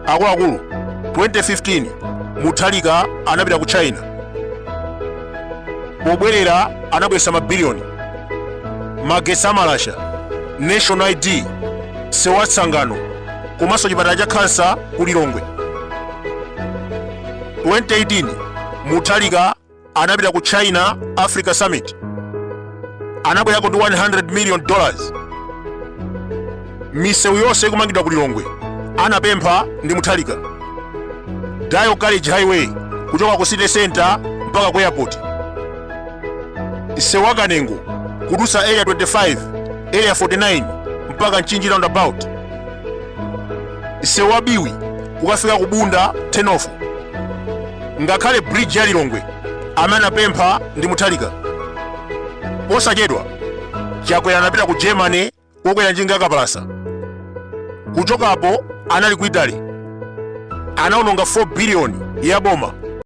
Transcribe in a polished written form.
Akuluakulu, 2015 Mutharika anapita ku China. Pobwerera anabweretsa mabiliyoni, magetsi amalasha, national ID, msewu wa Tsangano komanso chipatala cha khansa ku Lilongwe. 2018 Mutharika anapita ku China Africa Summit, anabwerako ndi $100 million. Misewu yonse ikumangidwa ku Lilongwe anapempha ndi Mutharika. Dual Carriage Highway kuchoka ku city center mpaka ku airport, msewu wa Kanengo kudutsa Area 25, Area 49 mpaka Mchinji roundabout, msewu wa Biwi kukafika ku Bunda turn-off. Ngakhale bridge ya Lilongwe amene anapempha ndi Mutharika. Posachedwa Chakwera anapita ku Germany kokwera njinga yakapalasa. Kuchokapo anali ku Italy, anaononga 4 biliyoni ya boma.